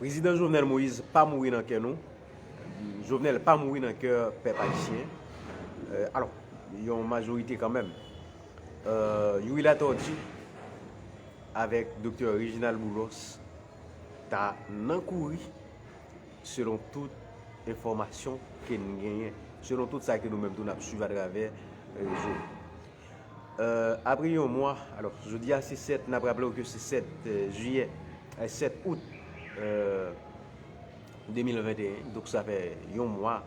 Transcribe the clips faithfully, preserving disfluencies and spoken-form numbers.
Prezidan Jovenel Moïse pa mouri nan kè nou. Jovenel pa mouri nan kè pèp ayisyen. Euh, alò, yon majorite kanmenm. Euh, Youri Latortue avèk Doktè Reginald Boulos ta nan kouri, selon tout enfòmasyon ke n genyen, selon tout sa ke nou menm tou n ap swiv atravè rezo. Euh, apre yon mwa, alò, jodi a se sèt, n ap raple w ke se sèt, euh, jiyè, euh, sèt out, euh, de mil venteyen, donk sa fè yon mwa,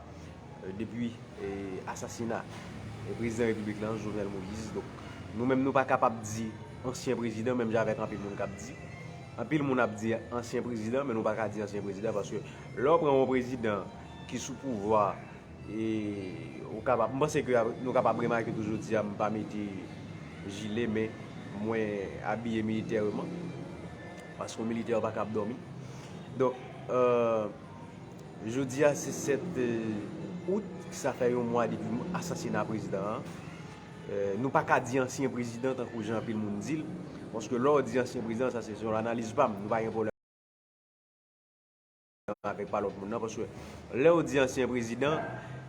euh, depi, euh, asasina, euh, prezidan repiblik la, Jovenel Moïse. Donk, nou menm nou pa kapab di ansyen prezidan, menm jan avèk anpil moun k ap di. Anpil moun ap di ansyen prezidan, men nou pa ka di ansyen prezidan, paske lè w pran yon prezidan ki sou pouvwa, e ou kapab, m panse ke nou kapab remake tou jodi a, m pa mete jile, men mwen abiye militèman, paske yon militè pa ka ap dòmi. Donk, euh, jodi a se sèt, euh, out, sa fè yon mwa depi asasina prezidan an. Euh, nou pa ka di ansyen prezidan tankou jan anpil moun di l, paske lè w di ansyen prezidan, sa se yon analiz pa m, nou pa gen pwoblèm avèk pa lòt moun nan, paske lè w di ansyen prezidan,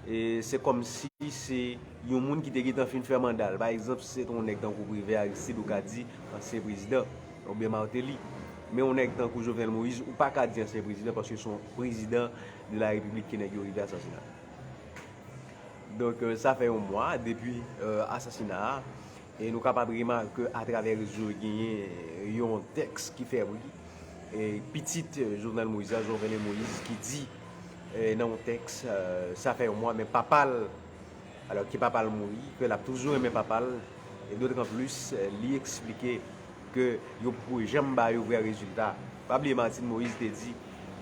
e se kòmsi se yon moun ki te gentan fin fè manda l. Pa egzanp, si se te yon nèg tankou Privè, Aristide, ou ka di ansyen prezidan, oubyen Martelly. Men yon nèg tankou Jovenel Moïse, ou pa ka di ansyen prezidan, paske se yon prezidan de la repiblik ke nèg yo rive asasina. Donk, euh, sa fè yon mwa depi, euh, asasina a. E nou kapab remake atravè rezo yo genyen yon tèks ki fè bri. E pitit, euh, Jovenel Moïse la, Jovenel Moïse, ki di, euh, nan yon tèks, euh, sa fè yon mwa, men papa l, alò ke papa l mouri, ke l ap toujou renmen papa l, e dotranplis, euh, li eksplike ke yo poko janm ba yo vrè rezilta. Pa bliye Martine Moïse te di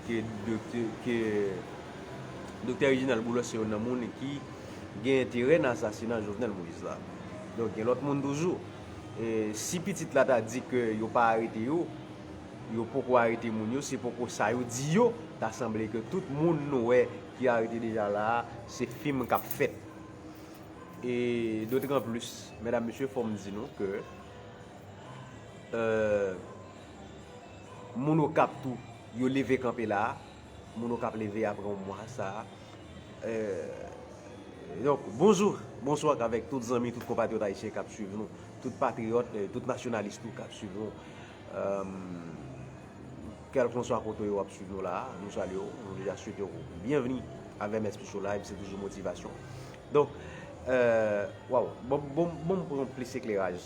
ke doktè, ke doktè Reginald Boulos se youn nan moun ki gen enterè nan asasina Jovenel Moïse la. Donk, gen lòt moun toujou. E si pitit la ta di ke yo pa arete yo, yo poko arete moun yo, se poko sa yo di yo, ta sanble ke tout moun nou wè ki arete deja la a, se fim k ap fèt. E dotranplis, medam, mesye, fò m di nou ke, euh, moun Okap tou, yo leve kanpe la a. Moun Okap leve apre yon mwa sa a. Euh, donk, bonjou, bonswa avèk tout zanmi, tout konpatriyòt ayisyen k ap swiv nou, tout patriyòt, euh, tout nasyonalis tou k ap swiv nou. Euh, kèlkanswa kote w ap swiv nou la a, nou salye w, nou deja swete w byenvni avè M S P Show Live, se toujou motivasyon. Donk, euh, waw, bon, bon, bon, bon, plis ekleraj.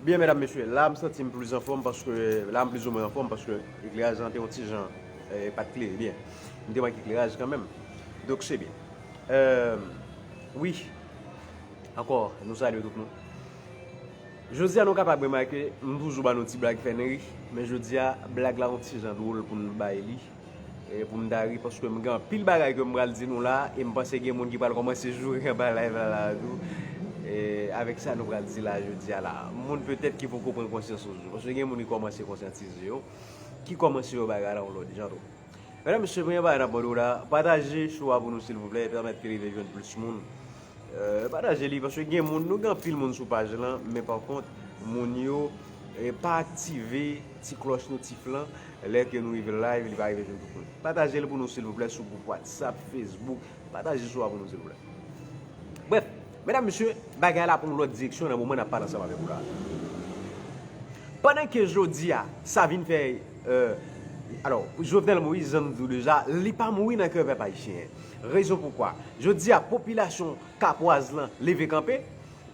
Byen, medam, mesye, la m santi m plis anfòm paske, la m plizoumwen anfòm paske ekleraj lan te yon ti jan, eh, pa t klere byen. M te manke ekleraj kanmenm. Donk, se byen. Eh, wi. Ankò, nou salye tout moun. Jodi a, nou kapab remake, m toujou ba nou ti blag fè n ri, men jodi a, blag la yon ti jan dwòl pou n bay li, e pou m ta ri, paske m gen anpil bagay ke m pral di nou la, e m panse gen moun ki pral kòmanse joure anba live la, la tou. E avèk sa nou pral di la jodi a la, moun petèt ki poko pran konsyans toujou, paske gen moun ki kòmanse konsyantize yo, ki kòmanse wè bagay la yon lòt jan tou. Medam, mesye, premye bagay n ap mande w la, pataje show a pou nou silvouplè, e pèmèt ke li rive jwenn plis moun. Euh, pataje li, paske gen moun, nou gen anpil moun sou paj lan, men pa kont, moun yo, eh, pa aktive ti klòch notif lan, lè ke nou rive live, li pa rive jwenn tout moun. Pataje l pou nou silvouplè sou gwoup WhatsApp, Facebook, pataje show a pou nou silvouplè. Brèf, medam, mesye, bagay la pran yon lòt direksyon nan moman n ap pale ansanm avèk ou la. Pandan ke jodi a, sa vin fè, euh, alò, Jovenel Moïse, jan nou di w deja, li pa mouri nan kè pèp ayisyen. Rezon poukwa? Jodi a, popilasyon kapwaz lan leve kanpe.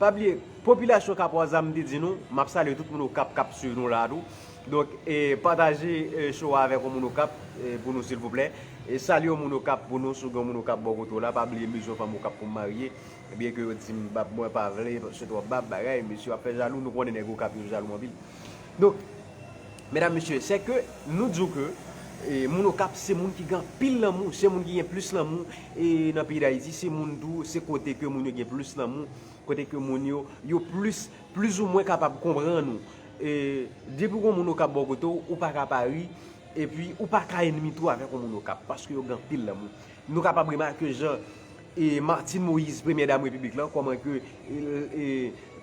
Pa bliye, popilasyon kapwaz la, m te di nou, m ap salye tout moun Okap k ap swiv nou la a tou. Donk, e, pataje, e, show a avèk yon moun Okap, e, pou nou, silvouplè. E salye yon moun Okap pou nou, si w gen yon moun Okap bò kote w la, pa bliye m bezwen fanm Okap pou m marye. Byen ke yo di m bab mwen pa vle, se twòp bab, bagay, mesye ap fè jalou, nou konnen nèg Okap yo jalou anpil. Donk, medam, mesye, se ke nou di w ke e, moun Okap se moun ki gen anpil lanmou, se moun ki gen plis lanmou e, nan peyi Dayiti, se moun tou, se kote ke moun yo gen plis lanmou, kote ke moun yo, yo plis, plizoumwen kapab konprann ou. E, depi w gen yon moun Okap bò kote w, ou pa ka pa ri, epi ou pa ka ennmi tou avèk yon moun Okap, paske yo gen anpil lanmou. Nou kapab remake jan e, Martine Moïse, premyè dam repiblik lan, kòman ke e, e,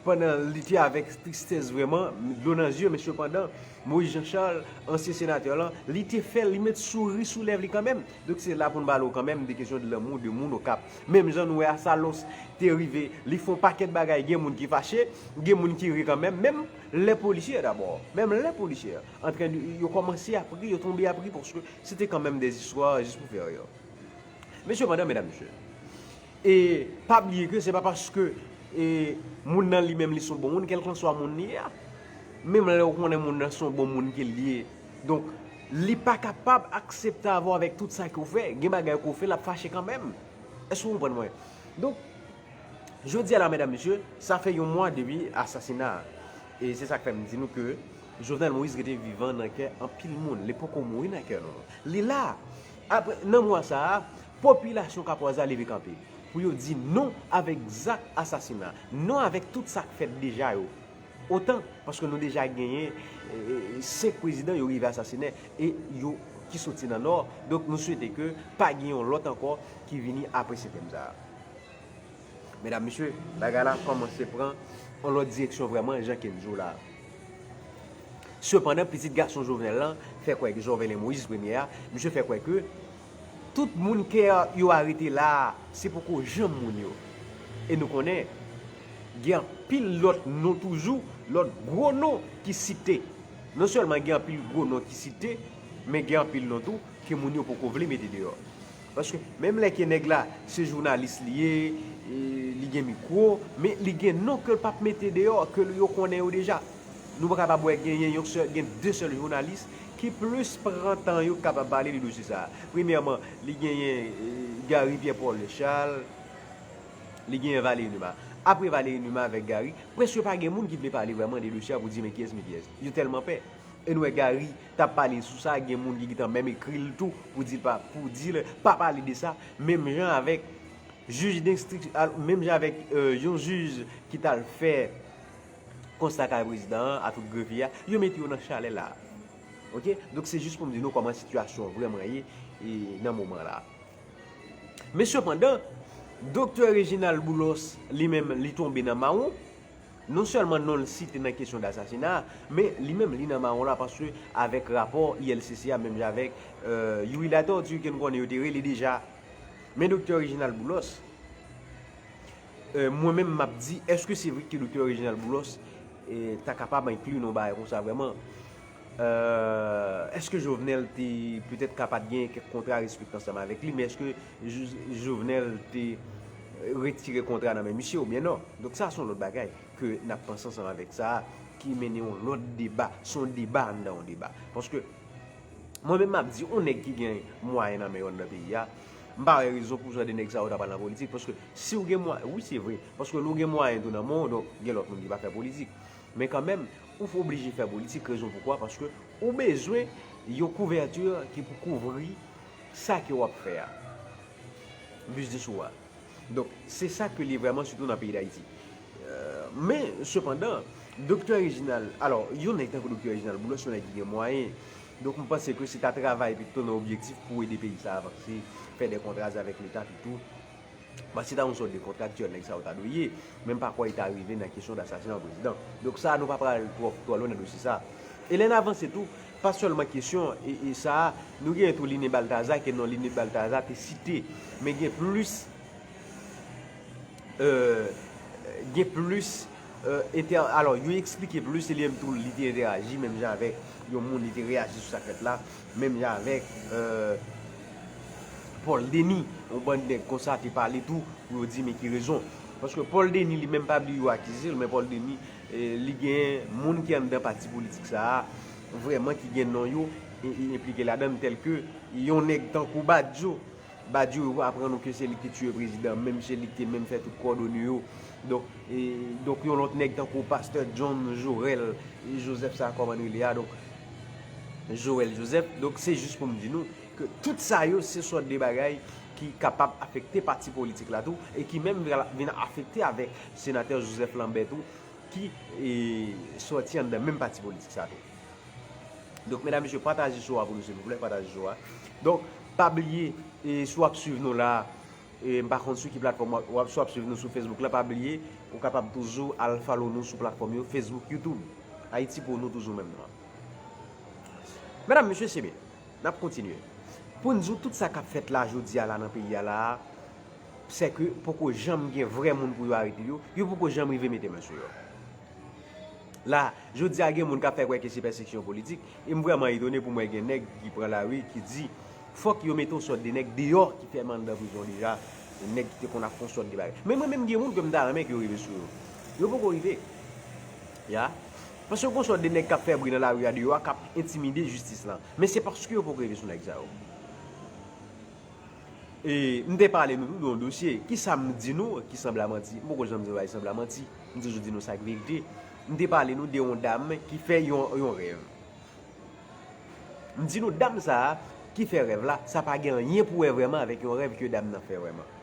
pandan li te avèk tristès vrèman, dlo nan zye, men sepandan, Moïse Jean Charles, ansyen senatè lan, li te fè, li met souri sou lèv li kanmenm. Donk se la pou n pale w kanmenm de kesyon de lanmou de moun Okap. Menm jan nou wè Asalòs te rive, li fè yon pakèt bagay, gen moun ki fache, gen moun ki ri kanmenm, menm lè polisye dabò, menm lè polisye antren de, yo kòmanse ap ri, yo tonbe ap ri, paske se te kanmenm de zistwa jis pou fè ri. Men sepandan, medam, mesye, e pa bliye ke se pa paske e, moun nan li menm li se yon bon moun, kèlkanswa moun li ye a. Menm lè ou konnen moun nan se yon bon moun ke li ye. Donk, li pa kapab aksepte avè w avèk tout sa ke w fè. Gen bagay ke w fè, l ap fache kanmenm. Èske w konprann mwen? Donk, jodi a la, medam, mesye, sa fè yon mwa depi asasina a. E se sa k fè m di nou ke Jovenel Moïse rete vivan nan kè anpil moun. Li poko mouri nan kè nou. Li la. Apre, nan mwa sa a, popilasyon Kapwaz la leve kanpe pou yo di non avèk zak asasina, non avèk tout sa k fèt deja yo. Otan, paske nou deja genyen e, e, senk prezidan yo rive asasinen e yo ki soti nan Nò. Donk, nou swete ke pa gen yon lòt ankò ki vini apre sistèm sa a. Medam, mesye, bagay la kòmanse pran yon lòt direksyon vrèman, jan Kenzo la. Sepandan, pitit gason Jovenel lan fè kwè ke Jovenel Moïse premye a, misye fè kwè ke tout moun ke yo arete la a, se poko janm moun yo. E nou konnen, gen anpil lòt non toujou, lòt gwo non ki site. Non sèlman gen anpil gwo non ki site, men gen anpil non tou ke moun yo poko vle mete deyò. Paske menm lè ke nèg la se jounalis li ye, e, li gen mikwo, men li gen non ke l p ap mete deyò, ke yo konnen yo deja. Nou pa kapab wè genyen yon sèl, gen de sèl jounalis ki plis pran tan yo kapab pale de dosye sa a. Premyèman, li genyen e, Gary Pierre Paul Charles, li genyen Valéry Numa. Apre Valéry Numa avèk Gary, prèske pa gen moun ki vle pale vrèman de dosye a pou di men kiyès, men kiyès. Yo tèlman pè. E nou wè Gary t ap pale sou sa, gen moun ki gentan menm ekri l tou pou di l pa, pou di l pa pale de sa, menm jan avèk jij denstrik-, al-, menm jan avèk e, yon jij ki t al fè konsta kay prezidan an, a tout grefye a, yo mete yo nan chalè la. Oke? Donk se jis pou m di nou kòman sitiyasyon an vrèman ye e, nan moman la. Men sepandan, doktè Reginald Boulos, li menm, li tonbe nan mawon. Non sèlman non l site nan kesyon d asasina a, men li menm, li nan mawon la, paske avèk rapò I L C C a, menm jan avèk e, Youri Latortue ke n konnen yo te rele deja. Men doktè Reginald Boulos, e, mwen menm m ap di, èske se vre ke doktè Reginald Boulos e, ta kapab enkli nan yon bagay konsa vrèman? E, èske Jovenel te petèt ka pa t gen kèk kontra respekte ansanm avèk li, men èske Jo-, Jovenel te retire kontra nan men misye oubyen non? Donk sa se yon lòt bagay ke n ap panse ansanm avèk sa a, ki mennen yon lòt deba, se yon deba anndan yon deba. Paske mwen menm m ap di, yon nèg ki gen mwayen nan men yo anndan peyi a, m pa wè rezon pou jan de nèg sa yo ta pral nan politik, paske si w gen mwayen, wi se vre, paske lè w gen mwayen tou nan men w, donk gen lòt moun ki pa fè politik. Men kanmenm, ou oblije fè politik, rezon poukwa, paske ou bezwen yon kouvèti ki pou kouvri sa ke w ap fè a. Biznis ou a. Donk, se sa ke li ye vrèman, sitou nan peyi Dayiti. E, men, sepandan, doktè Reginald, alò, yon nèg tankou doktè Reginald Boulos, se yon nèg ki gen mwayen. Donk, m panse ke se ta travay pito nan objektif pou ede peyi sa avanse, fè de kontra avèk Leta pito. Paske se ta yon sòt de kontraktyèl, nèg sa yo ta dwe ye. Men m pa kwè li ta rive nan kesyon d asasina yon prezidan. Donk, sa a, nou pa pral twò, twò lwen nan dosye sa a. E lè n avanse tou, pa sèlman kesyon e, e sa a, nou genyen tou Line Balthazar, ke non Line Balthazar te site. Men gen plis, e, gen plis, e, entè-, alò, yo eksplike plis, e li menm tou, li te entèyaji, menm jan avèk yon moun, li te reyaji sou sa k fèt la, menm jan avèk, e, Paul Denis, yon bann nèg konsa te pale tou, pou yo di men ki rezon. Paske Paul Denis, li menm pa bliye yo akize l, men Paul Denis, e, li gen moun ki anndan pati politik sa a, vrèman ki gen non yo, e, e, enplike ladan l, tèlke yon nèg tankou Badio. Badio, yo aprann nou ke se li ki te tiye prezidan, menm se li ki te menm fè tout kowòdone yo. Donk, e, donk yon lòt nèg tankou pastè John Joël Joseph, sa kòman l rele a, donk, Joël Joseph. Donk, se jis pou m di nou ke tout sa yo, se sòt de bagay ki kapab afekte pati politik la tou, e ki menm vin afekte avèk senatè Joseph Lambert tou, ki, e, sòti anndan menm pati politik sa tou. Donk, medam, mesye, pataje show a pou nou, silvouplè, pataje show a. Donk, pa bliye, e, si w ap swiv nou la, e, m pa konn sou ki platfòm w ap, w ap, si w ap swiv nou sou Facebook la, pa bliye, ou kapab toujou al follow nou sou platfòm yo, Facebook, YouTube. Ayiti pou nou toujou menm non. Medam, mesye, se byen. N ap kontinye. Pou n di w tout sa k ap fèt la jodi a la nan peyi a la, sèke poko janm gen vrè moun pou yo arete yo, yo poko janm rive mete men sou yo. La, jodi a gen moun k ap fè kwè ke se pèsekisyon politik, e m vrèman etone pou m wè gen nèg ki pran lari, ki di, fòk yo mete yon sòt de nèg deyò ki fèmen anndan prizon deja, nèg ki te konn ap fè yon sòt de bagay. Men mwen menm gen moun ke m ta renmen ke yo rive sou yo. Yo poko rive. Ya. Paske gon sòt de nèg k ap fè bri nan lari a deyò a, k ap entimide jistis lan. Men se paske yo poko rive sou nèg sa yo. E, m te pale nou tou de yon dosye. Kisa m di nou ki sanble a manti? M poko janm di yon bagay sanble a manti. M toujou di nou sa k verite. M te pale nou de yon dam ki fè yon, yon rèv. M di nou dam sa a ki fè rèv la, sa pa gen anyen pou wè vrèman avèk yon rèv ke dam nan fè vrèman.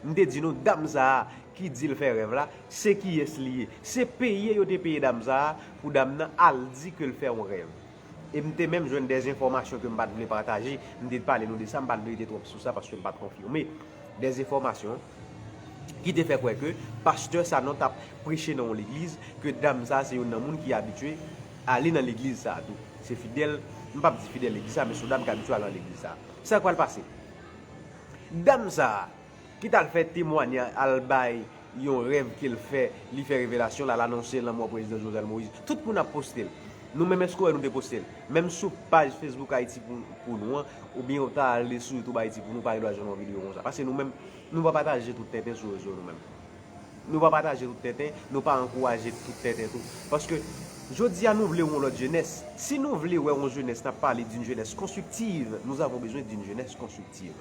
M te di nou dam sa a ki di l fè rèv la, se kiyès li ye? Se peye yo te peye dam sa a pou dam nan al di ke l fè yon rèv. E m te menm jwenn dèzenfòmasyon ke m pa t vle pataje. M te pale nou de sa, m pa t vle rete twòp sou sa paske m pa t konfime. Dèzenfòmasyon ki te fè kwè ke pastè Sanon t ap preche nan yon legliz, ke dam sa a se youn nan moun ki abitye ale nan legliz sa a tou. Se fidèl, m p ap di fidèl legliz sa a, men se yon dam ki abitye ale nan legliz sa a. Sa k pral pase? Dam sa a, ki t al fè temwanyaj, al bay yon rèv ke l fè, li fè revelasyon l, al anonse lanmò prezidan Jovenel Moïse. Tout moun ap poste l. Nou menm, èske w wè nou te poste l? Menm sou paj Facebook Ayiti pou, pou nou an, oubyen ou ta ale sou YouTube Ayiti pou nou, pa gen dwa jwenn yon videyo konsa. Paske nou menm, nou pa pataje tout tenten sou rezo nou menm. Nou pa pataje tout tenten, nou pa ankouraje tout tenten tou. Paske, jodi a nou vle yon lòt jenès. Si nou vle wè yon jenès, n ap pale d'une jeunesse constructive. Nous avons besoin d'une jeunesse constructive.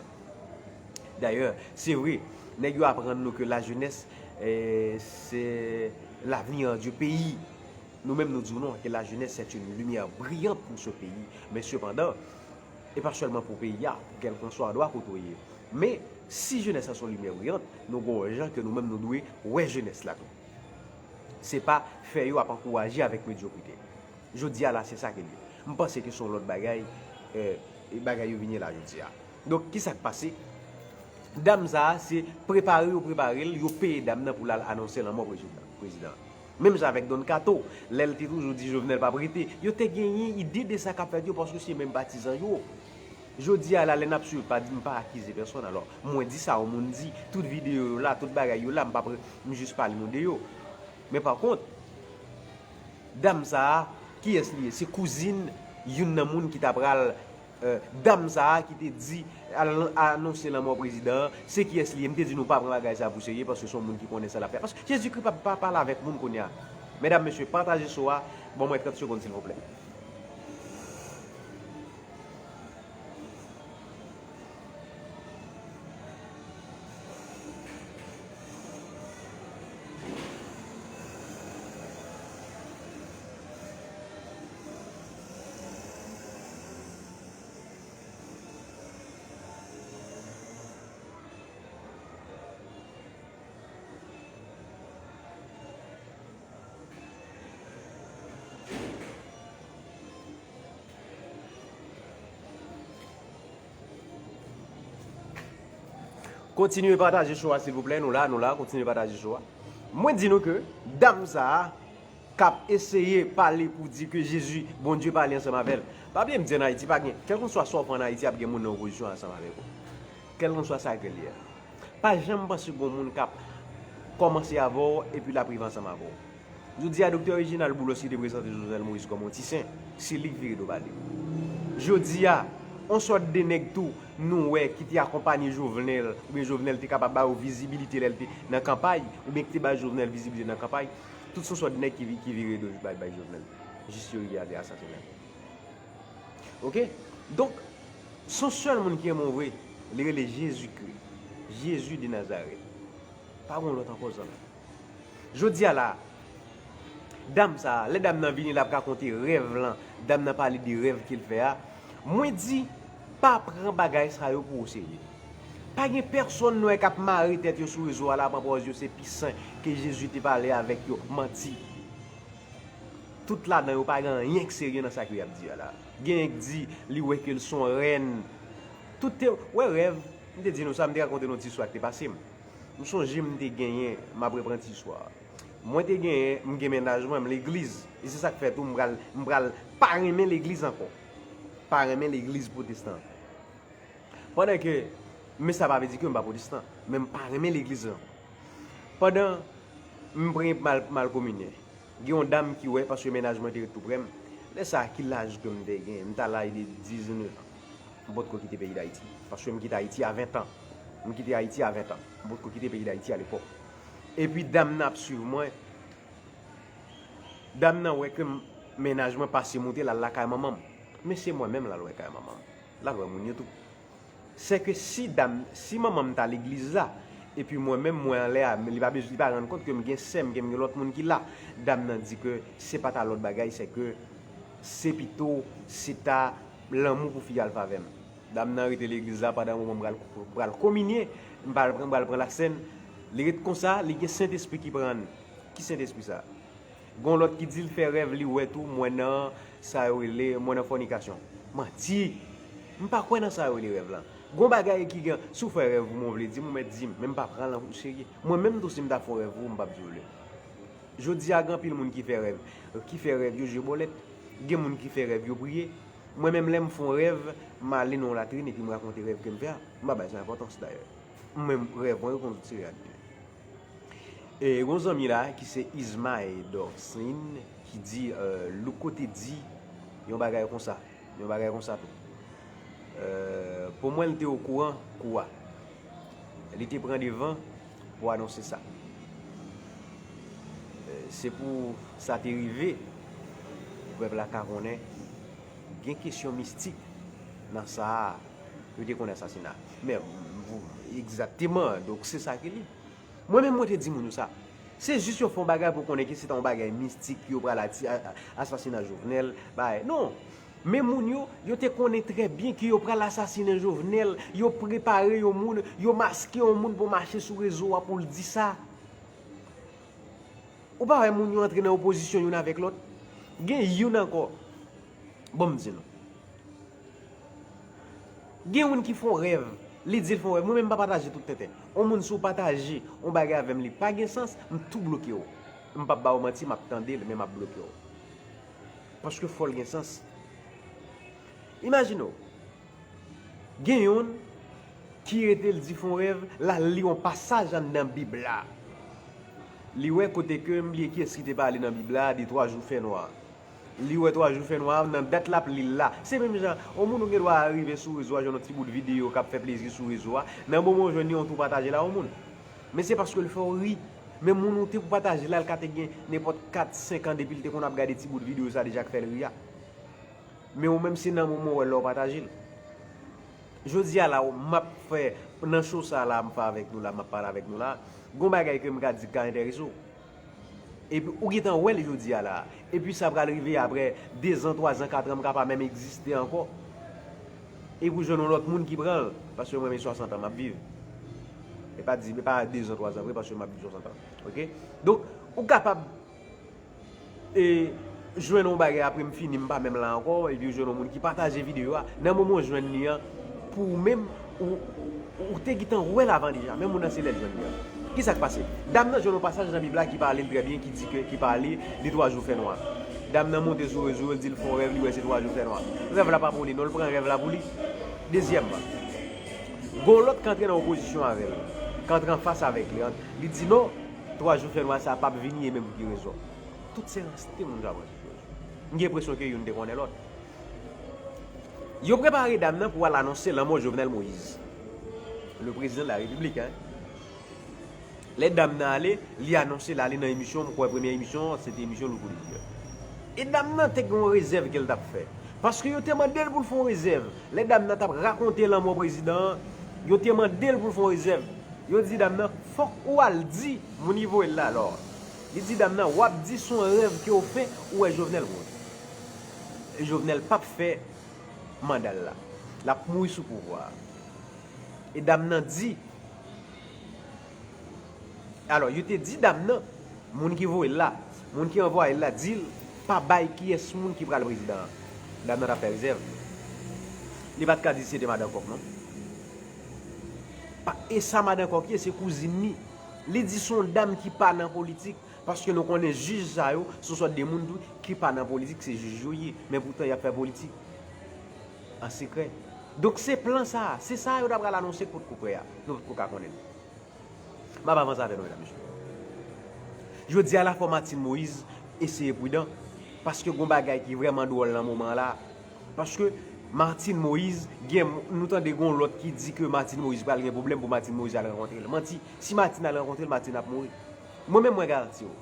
Dayè, se vre, nèg yo aprann nou ke la jeunesse, eh, c'est l'avenir du pays. Nou menm, nou di w non, ke la jeunesse, c'est une lumière brillante pour ce pays. Men sepandan, e pa sèlman pou peyi a, pou kèlkanswa andwa kote w ye. Men, si jenès la se yon limyè briyant, nou gon jan ke nou menm nou dwe wè jenès la tou. Se pa fè yo ap ankouraje avèk medyokrite. Jodi a la, se sa ke l ye. M panse ke se yon lòt bagay, eh, bagay yo vin ye la jodi a. Donk, ki sa k pase? Dam sa a, se prepare yo prepare l, yo peye dam nan pou l al anonse lanmò prezidan, prezidan. Menm jan avèk Don Kato, lè l te toujou di Jovenel p ap rete, yo te genyen ide de sa k ap fèt yo paske se menm patizan yo. Jodi a la, lè n ap swiv, pa di m pa akize pèsonn, alò, mwen di sa yon moun di, tout videyo yo la, tout bagay yo la, m p ap, m jis pale nou de yo. Men pa kont, dam sa a, kiyès li ye? Se kouzin youn nan moun ki ta pral, eh, dam sa a ki te di, al anonse lanmò prezidan an, se kiyès li ye? M te di nou pa pran bagay sa a pou serye, paske se yon moun ki konnen sa l ap fè. Paske Jezikri pa, pa pale avèk moun kounye a. Medam, mesye, pataje show a, ban mwen trant segonn, silvouplè. Kontinye pataje show a, silvouplè. Nou la, nou la. Kontinye pataje show a. Mwen di nou ke dam sa a k ap eseye pale pou di ke Jezi, Bondye pale ansanm avè l. Pa bliye m di ann Ayiti, pa gen, kèlkanswa sa w fè ann Ayiti, ap gen moun nan opozisyon ansanm avèk ou. Kèlkanswa sa ke l ye a. Pa janm panse gon moun k ap kòmanse avè w epi l ap rive ansanm avè w. Jodi a, Doktè Reginald Boulos ki te prezante Jovenel Moïse kòm yon ti sen, se li k vire do ba li. Jodi a, yon sòt de nèg tou, nou wè ki te akonpanye Jovenel, oubyen Jovenel te kapab ba yo vizibilite lè l te nan kanpay, oubyen ki te bay Jovenel vizibilite nan kanpay, tout se yon sòt de nèg ki, ki vire do bay, bay Jovenel. Jis yo rive a te asasinen l. Ok? Donk, se yon sèl moun ki renmen w vre, li rele Jezikri. Jezi de Nazarèt. Pa gen lòt ankò, zanmi. Jodi a la, dam sa a, lè dam nan vini, l ap rakonte rèv lan, dam nan pale de rèv ke l fè a. Mwen di, pa pran bagay sa yo pou oserye. Pa gen pèsonn nou wè k ap mare tèt yo sou rezo a la, pran pòz yo se pi sen ke Jezi te pale avèk yo. Manti. Tout ladan yo pa gen anyen k serye nan sa ke y ap di a la. Genyen k di li wè ke l se yon rèn. Tout te, wè rèv, m te di nou sa, m te rakonte nou ti istwa k te pase m. M sonje m te genyen, m ap reprann ti istwa a. Mwen te genyen, m gen mennaj mwen, m legliz. E se sa k fè tou m pral, m pral pa renmen legliz ankò. Pa renmen legliz pwotestan. Pandan ke, men sa pa vle di ke m pa pwotestan, men m pa renmen legliz lan. Pandan m pre-, m al, m al kominye, gen yon dam ki wè, paske mennaj mwen te ret tou prè m. Lè sa a, ki laj ke m te gen? M ta laj de diznèf an. M potko kite peyi Dayiti. Paske m kite Ayiti a ven an. M kite Ayiti a ven an. M potko kite peyi Dayiti alepòk. Epi dam nan ap swiv mwen. Dam nan wè ke m, mennaj mwen pase moute, l al lakay manman m. Men se mwen menm l al wè kay manman m. L al wè moun yo tou. Sèke si dam, si manman m ta legliz la, epi mwen menm mwen anlè a, li pa bezwen, li pa rann kont ke m gen sè m, ke m gen lòt moun ki la. Dam nan di ke se pa ta lòt bagay, sèke se pito, se ta lanmou pou fi a al fè avè m. Dam nan rete legliz la pandan yon moman, m pral, m pral kominye, m pral, m pral pran lasèn. Li ret konsa, li gen Sentespri ki pran l. Ki Sentespri sa? Gon lòt ki di l fè rèv, li wè tou, mwen nan sa yo rele, mwen nan fònikasyon. Manti! M pa kwè nan sa yo rele rèv lan. Gon bagay ki gen, si w fè rèv, mwen vle di m, ou mèt di m, men m pa pran l an serye. Mwen menm tou, si m ta fè yon rèv pou ou, m p ap di w li. Jodi a, gen anpil moun ki fè rèv, ki fè rèv yo jwe bòlèt. Gen moun ki fè rèv yo priye. Mwen menm, lè m fè yon rèv, m ale nan yon latrin epi m rakonte rèv ke m fè a. M pa bay sa enpòtans dayè. Mwen menm, rèv mwen yo konn sot se reyalite. E gon zanmi la ki se Ismael Dorcine ki di, euh, Louko te di yon bagay konsa, yon bagay konsa tou. Euh, pou mwen, l te okouran kou a. Li te pran devan pou anonse sa. Euh, se pou sa te rive, pou pèp la ka konnen gen kesyon mistik nan sa a, yo te konnen asasina. Men, egzakteman, donk se sa ki li. Mwen menm, mwen te di moun yo sa. Se jis yo fè yon bagay pou konnen ke se ta yon bagay mistik, yo pral ati-, a-, a-, asasina Jovenel, bagay. Non. Men moun yo, yo te konnen trè byen ke yo pral asasinen Jovenel, yo prepare yon moun, yo maske yon moun pou mache sou rezo a pou l di sa. Ou pa wè moun yo antre nan opozisyon youn avèk lòt? Gen youn ankò. Bon, m di nou. Gen youn ki fè yon rèv, li di l fè yon rèv. Mwen menm, m pa pataje tout tenten. Yon moun, si w pataje yon bagay avè m, li pa gen sans, m tou bloke w. M p ap ba w manti, m ap tande l, men m ap bloke w. Paske fò l gen sans. Imajine w, gen youn ki rete l di fè yon rèv, l al li yon pasaj anndan Bib la. Li wè kote ke m bliye kiyès ki te pale nan Bib la, de twa jou fènwa. Li wè twa jou fènwa, nan dat l ap li l la. Se menm jan, yon moun ou gen dwa rive sou rezo a, jwenn yon ti bout videyo k ap fè plezi sou rezo a. Nan moman w jwenn li, yon tou pataje l a yon moun. Men se paske l fè w ri. Men moun ou te pou pataje l la, l ka te gen nenpòt kat, senk an depi l te konn ap gade ti bout videyo sa deja k fè l ri a. Men ou menm, se nan moman w wè l la w pataje l. Jodi a la, m ap fè, nan show sa la, m fè avèk nou la, m ap pale avèk nou la, gon bagay ke m ka di k ka enterese w. Epi ou gentan wè l jodi a la. Epi sa pral rive apre de zan, twa zan, kat an, m ka pa menm egziste ankò. Epi ou jwenn yon lòt moun ki pran l, paske mwen, men swasant an m ap viv. E pa di, e pa de zan, twa zan vre, paske m ap viv swasant an. Ok? Donk, ou kapab e jwenn yon bagay apre m fini, m pa menm la ankò, epi ou jwenn yon moun ki pataje videyo a, nan moman w jwenn li an, pou ou menm, ou, ou te gentan wè l avan deja, men moun nan se lè l jwenn li an. Kisa k pase? Dam nan jwenn yon pasaj nan Bib la ki pale l trè byen, ki di ke, ki pale de twa jou fènwa. Dam nan monte sou rezo, l di l fè yon rèv, li wè se twa jou fènwa. Rèv la pa pou li, non, l pran rèv la pou li. Dezyèmman, gon lòt k antre nan opozisyon avè l, k antre anfas avèk li, li di non, twa jou fènwa sa p ap vini, e menm pou ki rezon? Tout se rans te moun sa pran sou yo. M gen enpresyon ke youn te konnen lòt. Yo prepare dam nan pou al anonse lanmò Jovenel Moïse, le président de la République, hein. Lè dam nan ale, li anonse l ale nan emisyon, m kwè premye emisyon an, se te emisyon Louko Lejè. E dam nan te gen yon rezèv ke l t ap fè. Paske yo te mande l pou l fè yon rezèv. Lè dam nan t ap rakonte lanmò prezidan an, yo te mande l pou l fè yon rezèv. Yo di dam nan, fòk ou al di moun ki voye l la, alò. Li di dam nan, w ap di se yon rèv ke w fè, ou wè Jovenel mouri. Jovenel p ap fè manda l la. L ap mouri sou pouvwa a. E dam nan di, alò, yo te di dam nan, moun ki voye l la, moun ki anvwaye l la, di l pa bay kiyès moun ki pral prezidan an. Dam nan t ap fè rezèv. Li pa t ka di se te madan kòk, non. Pa, e sa madan kòk ye, se kouzin li. Li di se yon dam ki pa nan politik, paske nou konnen jij sa yo, se yon sòt de moun tou ki pa nan politik, se jij yo ye, men poutan y ap fè politik an sekrè. Donk se plan sa, se sa yo ta pral anonse k potko prè a, nou potko ka konnen l. M ap avanse avè nou, medam, mesye. Jodi a la, fò Martine Moïse eseye pridan, paske gon bagay ki vrèman dwòl nan moman an la. Paske Martine Moïse, gen, nou tande gon lòt ki di ke Martine Moïse pral gen pwoblèm pou Martine Moïse al rankontre l. Manti, si Martine al rankontre l, Martine ap mouri. Mwen menm, mwen garanti w.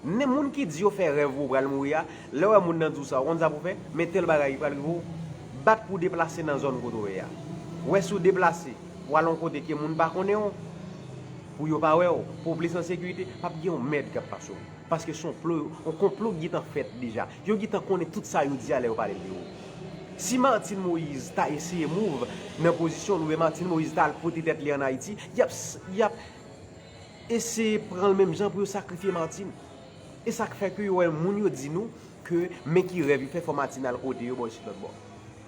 Nen moun ki di yo fè rèv pou w pral mouri a, lè w wè moun nan di w sa, ou konn sa pou w fè? Men tèl bagay ki pral rive w, bat pou w deplase nan zòn kote w ye a. Wè si w deplase, w al yon kote ke moun pa konnen w, pou yo pa wè w, pou w plis an sekirite, p ap gen yon mèd k ap pase w. Paske se yon plo, yon konplo ki gentan fèt deja. Yo gentan konnen tout sa yo di a lè yo pale de ou. Si Martine Moïse ta eseye move nan pozisyon l, oubyen Martine Moïse ta al pote tèt li ann Ayiti, y ap, y ap eseye pran l menm jan pou yo sakrifye Martine. E sa k fè ke yo wè moun yo di nou ke men ki rèv yo fè, fò Martine al kote yo, bò isit lòt bò.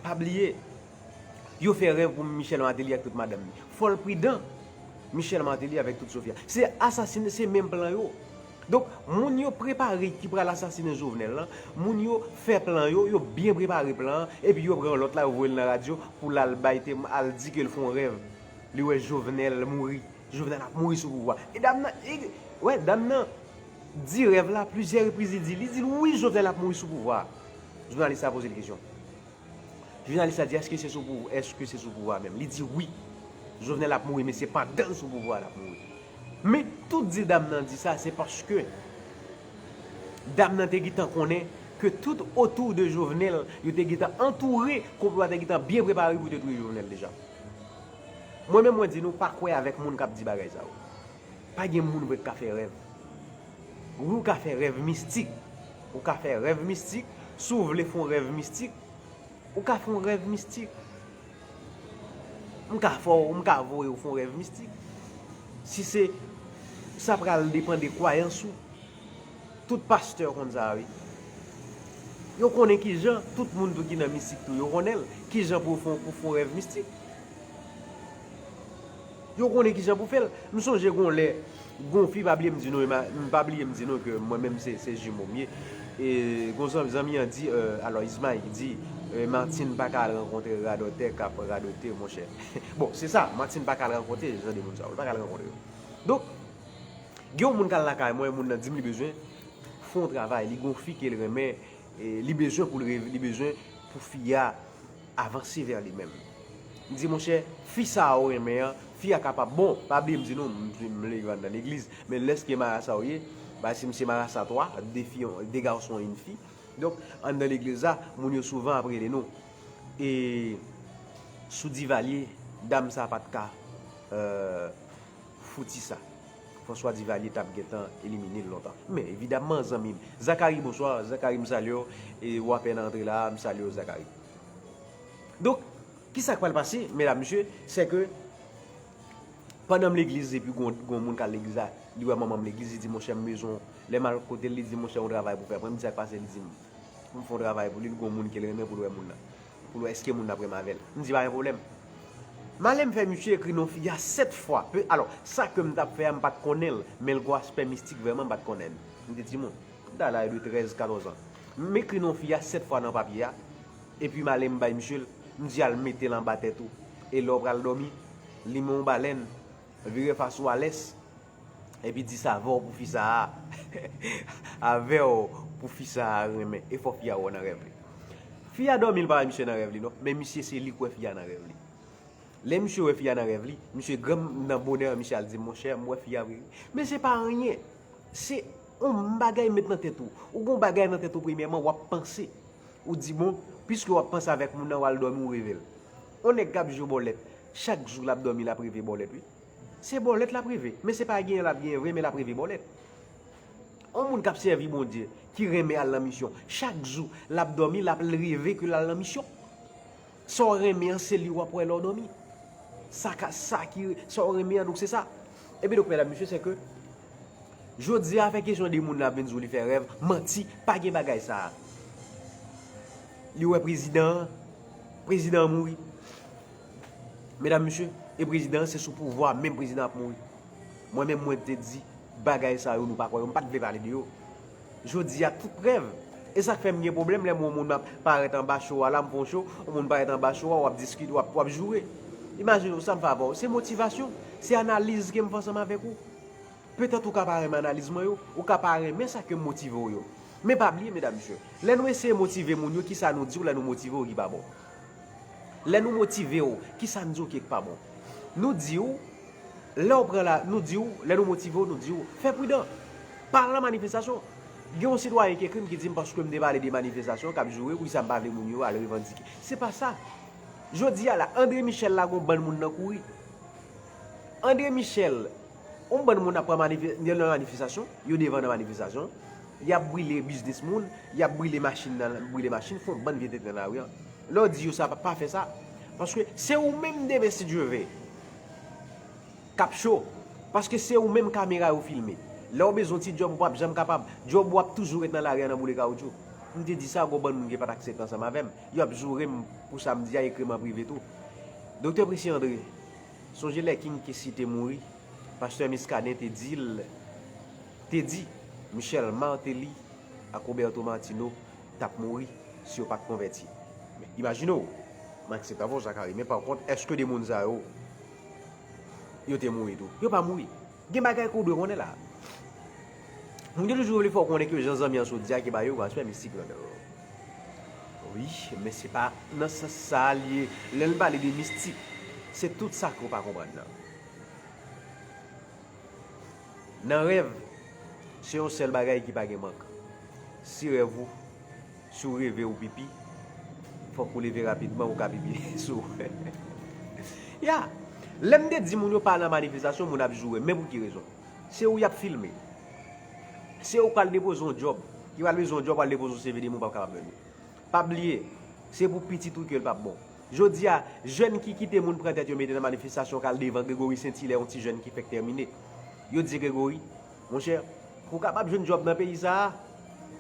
Pa bliye, yo fè rèv pou Michel Martelly ak tout madanm li. Fò l pridan, Michel Martelly avèk tout Sofia. Se asasinen, se menm plan yo. Donk, moun yo prepare ki pral asasinen Jovenel lan, moun yo fè plan yo, yo byen prepare plan an, epi yo pran lòt la, yo voye l nan radyo pou l al bay tem-, al di ke l fè yon rèv. Li wè Jovenel mouri. Jovenel ap mouri sou pouvwa. E dam nan, e, wè, dam nan di rèv la plizyè repriz, li di, li di, wi, Jovenel ap mouri sou pouvwa. Jounalis la poze l kesyon. Jounalis la di, èske se sou pou, èske se sou pouvwa menm? Li di, wi. Jovenel ap mouri, men se pandan l sou pouvwa l ap mouri. Men, tout di dam nan di sa, se paske dam nan te gentan konnen ke tout otou de Jovenel, yo te gentan antoure, konplo a te gentan byen prepare pou te touye Jovenel deja. Mwen menm, mwen di nou, pa kwè avèk moun k ap di bagay sa yo. Pa gen moun vre k ka fè rèv. Wi, ou ka fè rèv mistik. Ou ka fè rèv mistik. Si w vle fè yon rèv mistik, ou ka fè yon rèv mistik. M ka fè w, m ka voye w fè yon rèv mistik. Si se, sa pral depann de kwayans ou. Tout pastè konn sa, wi. Yo konnen kijan, tout moun tou ki nan mistik tou, yo konnen l, kijan pou fè, pou fè yon rèv mistik. Yo konnen kijan pou fè l. M sonje gon lè, gon fi, pa bliye m di nou, e ma-, m pa bliye m di nou ke mwen menm se, se jimo m ye. E gon zanmi, zanmi an di, euh, alò Ismail di, euh, Martine pa ka al rankontre radòtè k ap radote, monchè. Bon, se sa, Martine pa ka al rankontre jan de moun sa yo, li pa ka al rankontre yo. Donk, gen yon moun k al lakay mwen, moun nan di m li bezwen fè yon travay, li gon fi ke l renmen, e li bezwen pou l rev-, li bezwen pou fi a avanse vè li menm. M di, monchè, fi sa a ou renmen an, fi a kapab, bon, pa bliye m di nou, m, m leve anndan legliz, men lèske marasa w ye, ba si m se marasa twa, de fi, de gason, yon fi. Donk, anndan legliz la, moun yo souvan ap rele nou. E sou Divalye, dam sa pa t ka, euh, fouti sa. François Duvalier t ap gentan elimine l lontan. Men, evidamman, zanmi m. Zakari, bonswa. Zakari, m salye w. E w apèn antre la, m salye w, Zakari. Donk, kisa k pral pase, medam, mesye, se ke pandan m legliz, epi gon, gon moun k al legliz la, li wè manman m legliz, li di, monchè, m bezwen w. Lè m al kote l, li di, monchè, yon travay pou fè. Mwen, m di, sa k pase, li di m, pou m fè yon travay pou li, li gon moun ke l renmen pou l wè moun nan. Pou l wè èske moun nan ap renmen avè l. M di, pa gen pwoblèm. M ale m fè misye ekri non fi a sèt fwa. Pe-, alò, sa ke m t ap fè a, m pa t konnen l, men l gon aspè mistik vrèman, m pa t konnen l. M te timoun. M ta laj de trèz, katòz an. M ekri non fi a sèt fwa nan papye a, epi m ale m bay misye l, m di al mete l anba tèt ou. E lè w pral dòmi, limen yon balèn, vire fas ou a lès, epi di sa avè w pou fi sa a, avè w pou fi sa a renmen, e fò fi a wè w nan rèv li. Fi a dòmi, l pa wè misye nan rèv li non, men misye se li k wè fi a nan rèv li. Lè misye wè fi a nan rèv li, misye granm nan bonè an, misye al di, monchè, m wè fi a vre wi. Men se pa anyen. Se yon bagay met nan tèt ou. Ou gon bagay nan tèt ou premyèman, w ap panse. Ou di, bon, Piske w ap panse avèk moun nan, w al dòmi, w reve l. On nèg k ap jwe bòlèt, chak jou l ap dòmi, l ap reve bòlèt, wi. Se bòlèt l ap reve, men se pa genyen l ap genyen vre, men l ap reve bòlèt. On moun k ap sèvi Bondye, ki renmen al nan misyon, chak jou l ap dòmi, l ap reve ke l al nan misyon. Sa w renmen an, se li w ap wè lè w dòmi. Sa ka, sa ki, sa w renmen an, donk se sa. Epi donk, medam, mesye, se ke jodi a, fè kesyon de moun la vin di w li fè rèv, manti, pa gen bagay sa a. Li wè prezidan an, prezidan an mouri. Medam, mesye, e prezidan an se sou pouvwa, menm prezidan ap mouri. Mwen menm, mwen te di bagay sa yo, nou pa kwè yo, m pa t vle pale de yo. Jodi a, tout prèv. E sa k fè m gen pwoblèm lè m wè yon moun ap parèt anba cho a la, m fè yon cho, yon moun parèt anba cho a, w ap diskite, w ap, w ap joure. Imajine w, sa m fè avè w, se motivasyon, se analiz ke m fè ansanm avèk ou. Petèt ou ka pa renmen analiz mwen yo, ou ka pa renmen sa ke m motive w yo. Men pa bliye, medam, mesye, lè nou eseye motive moun yo, kisa nou di w lè nou motive w ki pa bon? Lè nou motive w, kisa n di w ki pa bon? Nou di w, lè w pran la, nou di w, lè nou motive w, nou di w, fè pridan. Pa al nan manifestasyon. Gen yon sitwayen ki ekri m ki di m paske m te pale de manifestasyon k ap joure, poukisa m pa vle moun yo al revandike. Se pa sa. Jodi a la, André Michel la, gon bann moun nan kouri. André Michel, yon bann moun ap pran manife-, nan manifestasyon, yo devan nan manifestasyon, y ap brile biznis moun, y ap brile machin nan, brile machin, fè yon bann vye tenten nan lari a. Lè w di yo sa, pa, pa fè sa. Paske se ou menm demen, si Dye ve, k ap cho. Paske se ou menm kamera yo filme. Lè w bezwen ti djòb, ou p ap janm kapab. Djòb ou ap toujou ret nan lari a nan boule kawotchou. M te di sa, gon bann moun ki pa t aksepte ansanm avè m. Y ap joure m pou sa m di a, ekri m an prive tou. Doktè Presi André, sonje lè King Kessy te mouri, pastè Muscadin te di l, te di Michel Martelly ak Roberto Martino t ap mouri si yo pa t konvèti. Men imajine w, m aksepte avè w, Zacharie, men pa kont, èske de moun sa yo, yo te mouri tou? Yo pa mouri. Gen bagay ke w dwe konnen la. Moun yo toujou vle fè w konnen ke jan zanmi an sot di a, ke ba yo respè mistik ladan. Wi, men se pa nan sans sa a l ye. Lè n pale de mistik, se tout sa ke w pa konprann nan. Nan rèv, se yon sèl bagay ki pa gen mank. Si rèv ou, si w reve ou pipi, fòk ou leve rapidman, ou ka pipi sou. Ya! Lè m te di moun yo pa al nan manifestasyon, moun ap joure. Men pou ki rezon? Se ou y ap filme. Se ou k al depoze yon djòb. Ki pral bezwen yon djòb, pral depoze yon C V de moun p ap kapab jwenn li. Pa bliye, se pou pitit ou ke l p ap bon. Jodi a, jèn ki kite moun pran tèt yo mete nan manifestasyon k al devan Gregory Saint Hilaire, yon ti jèn ki fèk tèmine. Yo di Gregory, monchè, pou w kapab jwenn djòb nan peyi sa a,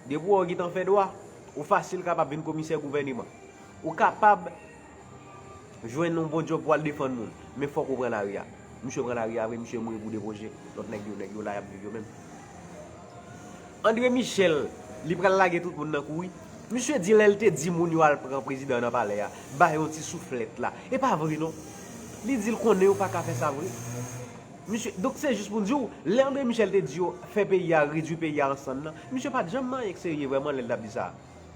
depi w wè w gentan fè dwa, ou fasil kapab vin komisè gouvèneman. Ou kapab jwenn yon bon djòb pou w al defann moun, men fòk ou pran lari a. Misye pran lari a vre, misye mouri pou de pwojè. Lòt nèg yo, nèg yo la, y ap viv yo menm. André Michel, li pral lage tout moun nan kouri. Misye di lè l te di moun yo al pran prezidan an nan palè a, ba yo yon ti souflèt la. E pa vre non. Li di l konnen yo pa ka fè sa vre. Misye, donk se jis pou n di w, lè André Michel te di yo fè peyi a, redui peyi a an sann nan, misye pa t janm manyen k serye vrèman lè l t ap di sa.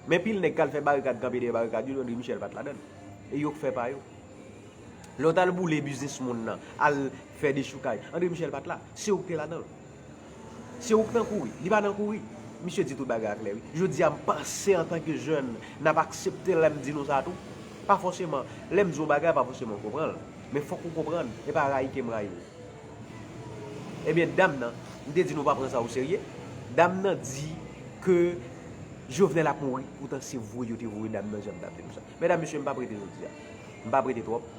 Men pil nèg k al fè barikad, kanpe dèyè barikad yo, André Michel pa t ladan l. E yo k fè pa yo. Lè w t al boule biznis moun nan, al fè dechoukay, André Michel pa t la. Se ou k te ladan l. Se ou k nan kouri. Li pa nan kouri. Misye di tout bagay a klè, wi. Jodi a, m panse antanke jèn, n ap aksepte lè m di nou sa tou. Pa fòseman, lè m di yon bagay, pa fòseman w konprann l. Men fòk ou konprann, e pa rayi ke m rayi w. Ebyen, dam nan, m te di nou pa pran sa o serye. Dam nan di ke Jovenel ap mouri, poutan se voye yo te voye dam nan, jan m t ap di nou sa. Medam, mesye, m p ap rete jodi a. M p ap rete twòp.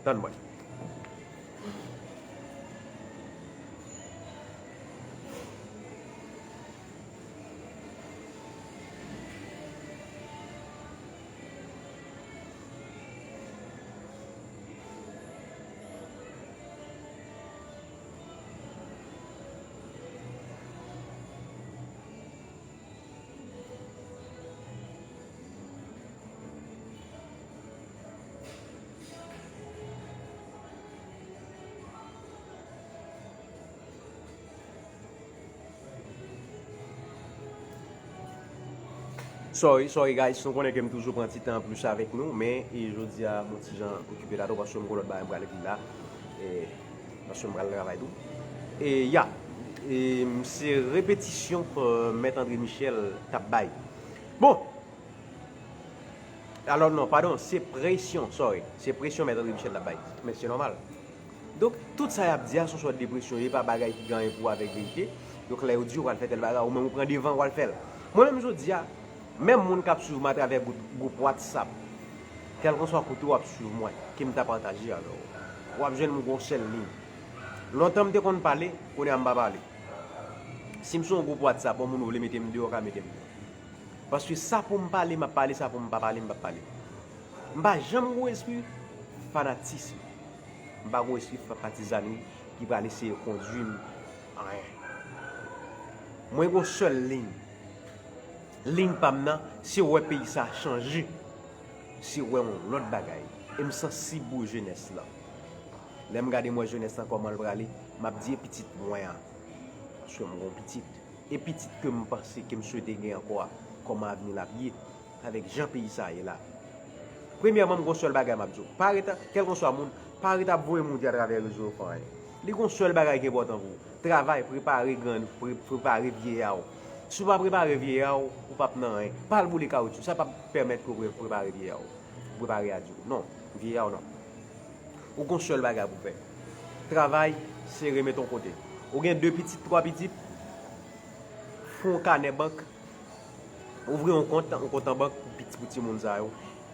Tann mwen. Sorry, sorry guys, nou konnen ke m toujou pran ti tan anplis avèk nou, men e jodi a m yon ti jan okipe la tou paske m gon lòt bagay m pral ekri la, e, paske m pral travay tou. E ya, e, se repetisyon, e, Mèt André Michel t ap bay. Bon. Alò non, padon, se presyon, sorry. Se presyon Mèt André Michel l ap bay. Men se nòmal. Donk, tout sa y ap di a se yon sòt de presyon, e pa bagay ki gen anyen pou wè avèk verite. Donk, lè yo di yo pral fè tèl bagay, ou menm ou pran devan, ou al fè l. Mwen menm jodi a, menm moun k ap swiv mwen atravè gwoup, gwoup WhatsApp, kèlkanswa kote w ap swiv mwen, ke m ta pataje avè w, w ap jwenn m gon sèl liy. Lontan m te konn pale, kounye a m pa pale. Si m sou yon gwoup WhatsApp, yon moun ou vle mete m deyò, ka mete m deyò. Paske sa pou m pale, m ap pale, sa pou m pa pale, m p ap pale. M pa janm gon espri fanatism. M pa gon espri fa-, patizanri ki pral eseye kondui m anyen. Mwen gon sèl liy. Liy pa m nan, se wè peyi sa a chanje. Se wè yon lòt bagay. E m sansib pou jenès lan. Lè m gade m wè jenès lan kòman l prale, m ap di e pitit mwen an. Paske m gon pitit. E pitit ke m panse, ke m swete gen ankò a, kòman avni l ap ye, avèk jan peyi sa a ye la. Premyèman, m gon sèl bagay m ap di w. Pa ret, kèlkanswa moun, pa ret ap voye moute atravè rezo yo fè anyen. Li gon sèl bagay ki enpòtan pou ou. Travay, prepare grann, pre-, prepare vyeya w. Si w pa prepare vyeya w, ou p ap nan anyen. Pa al boule kawotchou, sa p ap pèmèt ke w pre-, prepare vyeya w. Prepare adikou. Non, vyeya w non. Ou gon sèl bagay pou fè. Travay, sere met yon kote. Ou gen de pitit, twa pitit, fè yon kanè bank, ouvri yon kont, yon kont an bank pou piti, pou timoun sa yo.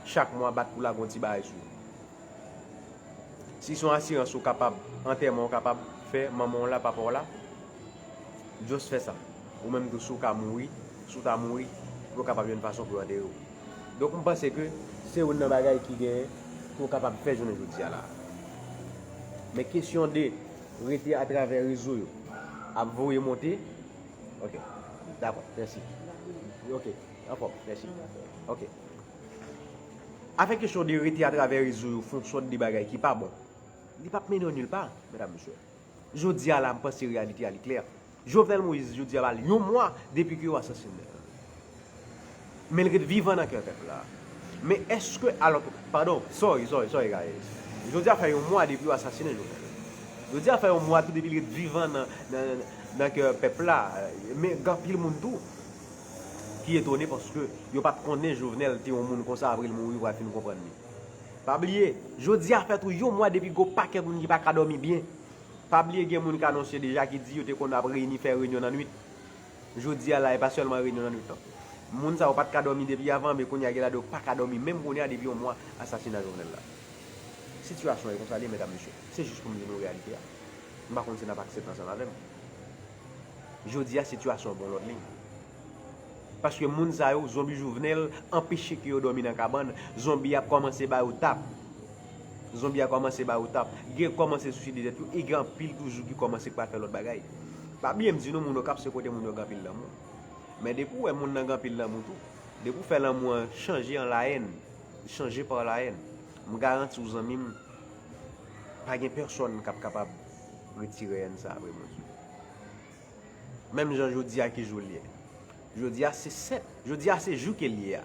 Chak mwa, bat pou lage yon ti bagay sou yo. Si se yon asirans ou kapab, antèman ou kapab fè, manman w la, papa w la, just fè sa. Ou menm tou, si w ka mouri, si w ta mouri, pou yo kapab jwenn fason pou yo antere w. Donk, m panse ke se youn nan bagay ki genyen pou w kapab fè jounen jodi a la. Men kesyon de rete atravè rezo yo, ap voye monte, ok, dakò, mèsi. Ok, anfòm, mèsi. Ok. Afè kesyon de rete atravè rezo yo, fè yon sòt de bagay ki pa bon, li p ap mennen w nil pa, medam, mesye. Jodi a la, m panse reyalite a, li klè. Jovenel Moïse, jodi a, ba l yon mwa depi ke yo asasinen l. Men l ret vivan nan kè pèp la. Men èske, alò, padon, sorry, sorry, sorry, guys. Jodi a fè yon mwa depi yo asasinen Jovenel. Jodi a fè yon mwa tou depi l ret vivan nan, nan, nan kè pèp la. Men gen anpil moun tou ki etone paske yo pa t konnen Jovenel te yon moun konsa, apre l mouri, yo pral fin konprann li. Pa bliye, jodi a fè tou yon mwa depi gon pakèt moun ki pa ka dòmi byen. Pa bliye gen moun k anonse deja ki di yo te konn ap reyini fè reyinyon nan nwit. Jodi a la, e pa sèlman reyinyon nan nwit non. Moun sa yo pa t ka dòmi depi avan, men kounye a gen ladan yo pa ka dòmi menm kounye a depi yon mwa asasina Jovenel la. Sitiyasyon e konsa li ye, medam, mesye. Se jis pou m di nou reyalite a. M pa konn si n ap aksepte ansanm avè m. Jodi a, sitiyasyon pran lòt liy. Paske moun sa yo, zonbi Jovenel anpeche ke yo dòmi nan kabann, zonbi ap kòmanse ba yo tap. Zonbi a kòmanse ba yo tap. Gen kòmanse souside tèt yo, e gen anpil toujou ki kòmanse pral fè lòt bagay. Pa bliye m di nou, moun Okap se kote moun yo gen anpil lanmou. Men depi w wè moun nan gen anpil lanmou tou, depi w fè lanmou an chanje an la haine, chanje par la haine, m garanti w zanmi m, pa gen pèsonn k ap kapab retire haine sa apre Bondye. Menm jan jodi a ki jou l ye. Jodi a se sèt, jodi a se jou ke l ye a.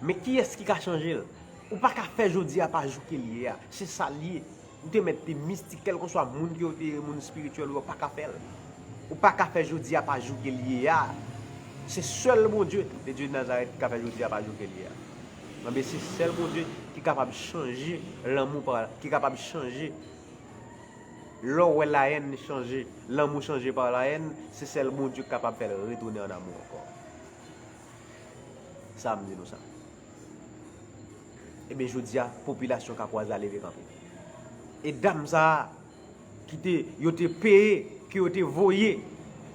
Men kiyès ki ka chanje l? Ou pa ka fè jodi a pa jou ke l ye a. Se sa l ye. Ou te mèt te mistik, kèlkanswa moun ke w te ye, moun espirityèl ou yo pa ka fè l. Ou pa ka fè jodi a pa jou ke l ye a. Se sèl Bondye, le Dieu de Nazareth, ki ka fè jodi a pa jou ke l ye a. Enben, se sèl Bondye ki kapab chanje lanmou pa, ki kapab chanje Lè w wè la haine chanje, lanmou chanje pa la haine, se sèl Bondye k kapab fè l retounen an amou ankò. Sa a m di nou sa. Ebyen, jodi a, popilasyon Kapwaz la leve kanpe. E dam sa a, ki te, yo te peye, ke yo te voye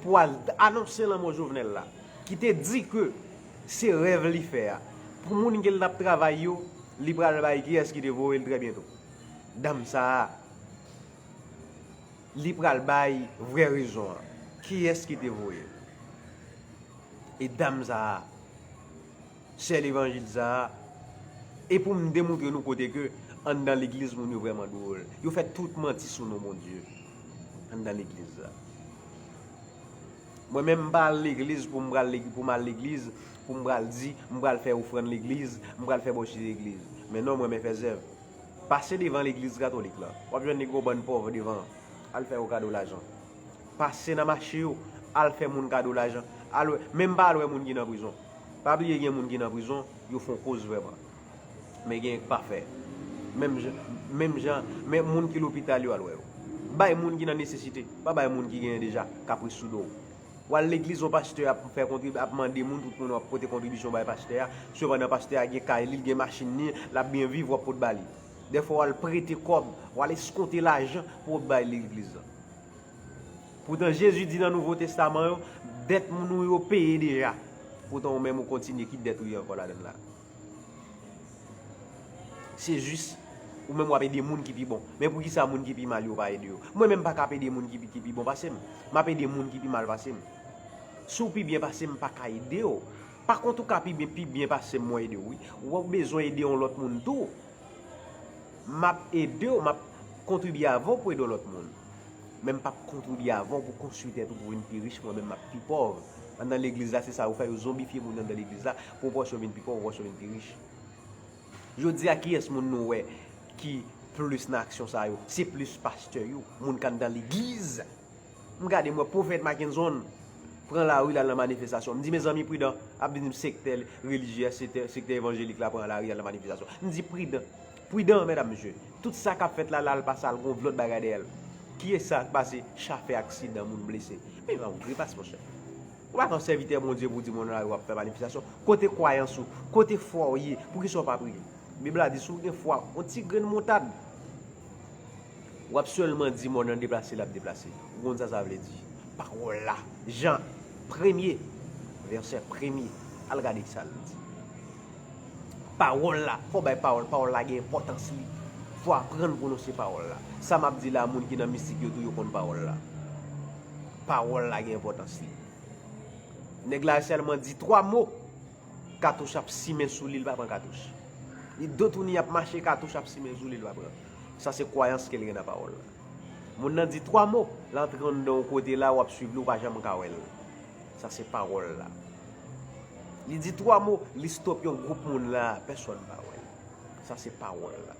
pou al anonse lanmò Jovenel la, ki te di ke se rèv li fè a. Pou moun ke l t ap travay yo, li pral bay kiyès ki te voye l trè byento. Dam sa a, li pral bay vrè rezon an. Kiyès ki te voye l? E dam sa a, sè levanjil sa a, e pou m demontre nou kote ke anndan legliz moun yo vrèman dwòl. Yo fè tout manti sou non Bondye anndan legliz la. Mwen menm m pa al legliz pou m pral legi-, pou m al legliz, pou m pral di, m pral fè ofrann legliz, m pral fè bòchye legliz. Men non, mwen men fè zèv. Pase devan legliz katolik la, w ap jwenn nèg yo bann pòv devan an. Al fè yo kado lajan. Pase nan mache yo, al fè moun kado lajan. Al wè, menm pa al wè moun ki nan prizon. Pa bliye gen moun ki nan prizon, yo fè yon koz vrèman. Men gen k pa fè. Menm jan, menm jan, men moun ki lopital yo al wè yo. Bay moun ki nan nesesite, pa bay moun ki genyen deja, k ap ret sou do w. W al legliz, yon pastè ap fè kontrib-, ap mande moun, tout moun w ap pote kontribisyon bay pastè a. Sepandan, pastè a gen kay li, l gen machin li, l ap byen viv, w ap pot ba li. Dèfwa, w al prete kòb, w al eskonte lajan pou w bay legliz la. Poutan, Jezi di nan Nouvo Testaman yo, dèt moun ou yo peye deja. Poutan, ou menm, ou kontinye, ki dèt ou ye ankò ladann la? Se jis, ou menm w ap ede moun ki pi bon. Men poukisa moun ki pi mal yo pa ede yo? Mwen menm pa ka ap ede moun ki pi, ki pi bon pase m. M ap ede moun ki pi mal pase m. Si w pi byen pase m, m pa ka ede w. Pa kont, ou ka pi byen, pi byen pase m, mwen ede w, wi. Ou bezwen ede yon lòt moun tou. M ap ede w, m ap kontribye avè w pou ede yon lòt moun. Men m p ap kontribye avè w pou konstwi tèt ou pou vin pi rich, mwen menm m ap pi pòv. Anndan legliz la, se sa yo fè, yo zonbifye moun anndan legliz la, pou pwòch yo vin pi pòv, pwòch yo vin pi rich. Jodi a, kiyès moun nou wè ki plis nan aksyon sa yo? Se plis pastè yo, moun k anndan legliz. M gade, m wè pwofèt Mackenson pran lari l al nan manifestasyon. M di, mezanmi, pridan, ap vin di m sektè relijyè, sektè, sektè evanjelik la pran lari al nan manifestasyon. M di, pridan, pridan, medam, mesye. Tout sa k ap fèt la, la, l pase al gon vlòt bagay dèyè l. Kiyès sa k pase? Cha fè aksidan, moun blese. Men yon grepas, monchè. Ou pa ka yon sèvitè Bondye pou w di moun nan lari w ap fè manifestasyon. Kote kwayans ou? Kote fwa w ye? Poukisa w pa priye? Bib la di, si w gen fwa, yon ti grenn moutad, w ap sèlman di mòn nan deplase, l ap deplase. Ou konn sa sa vle di? Pawòl la. Jan premye, vèsè premye. Al gade sa l di. Pawòl la, fò w bay pawòl, pawòl la gen enpòtans li. Fò w aprann pwononse pawòl la. Sa m ap di la, moun ki nan mistik yo tou, yo konn pawòl la. Pawòl la gen enpòtans li. Nèg la sèlman di twa mo, katouch ap simen sou li, l pa pran katouch. Li do touni, ap mache, katouch ap simen sou li, l pa pran. Sa se kwayans ke l gen nan pawòl la. Moun nan di twa mo, l antre anndan yon kote la, w ap swiv li, ou pa janm ka wè l. Sa se pawòl la. Li di twa mo, li stòp yon gwoup moun la, pèsonn pa wè l. Sa se pawòl la.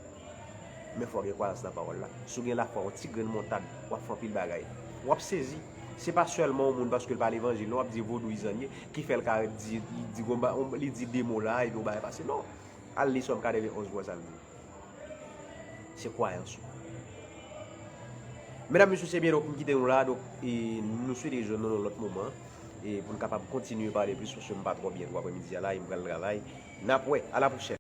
Men fò w gen kwayans nan pawòl la. Si w gen lafwa, yon ti grenn montad, w ap fè anpil bagay. W ap sezi. Se pa sèlman yon moun paske l pa levanjil, non, w ap di vodouyizan l ye, ki fè l ka di, di, li di de mo la, epi yon bagay pase. Non. Al li Sòm katrevenn onz pou wè sa l di. Se kwayans ou. Medam, mesye, se byen, donk, m kite nou la, donk, e nou swete jwenn nou nan lòt moman, e pou n kapab kontinye pale plis, paske m pa twò byen twò aprèmidi a la, e m pral travay. N ap wè, a la pwochèn.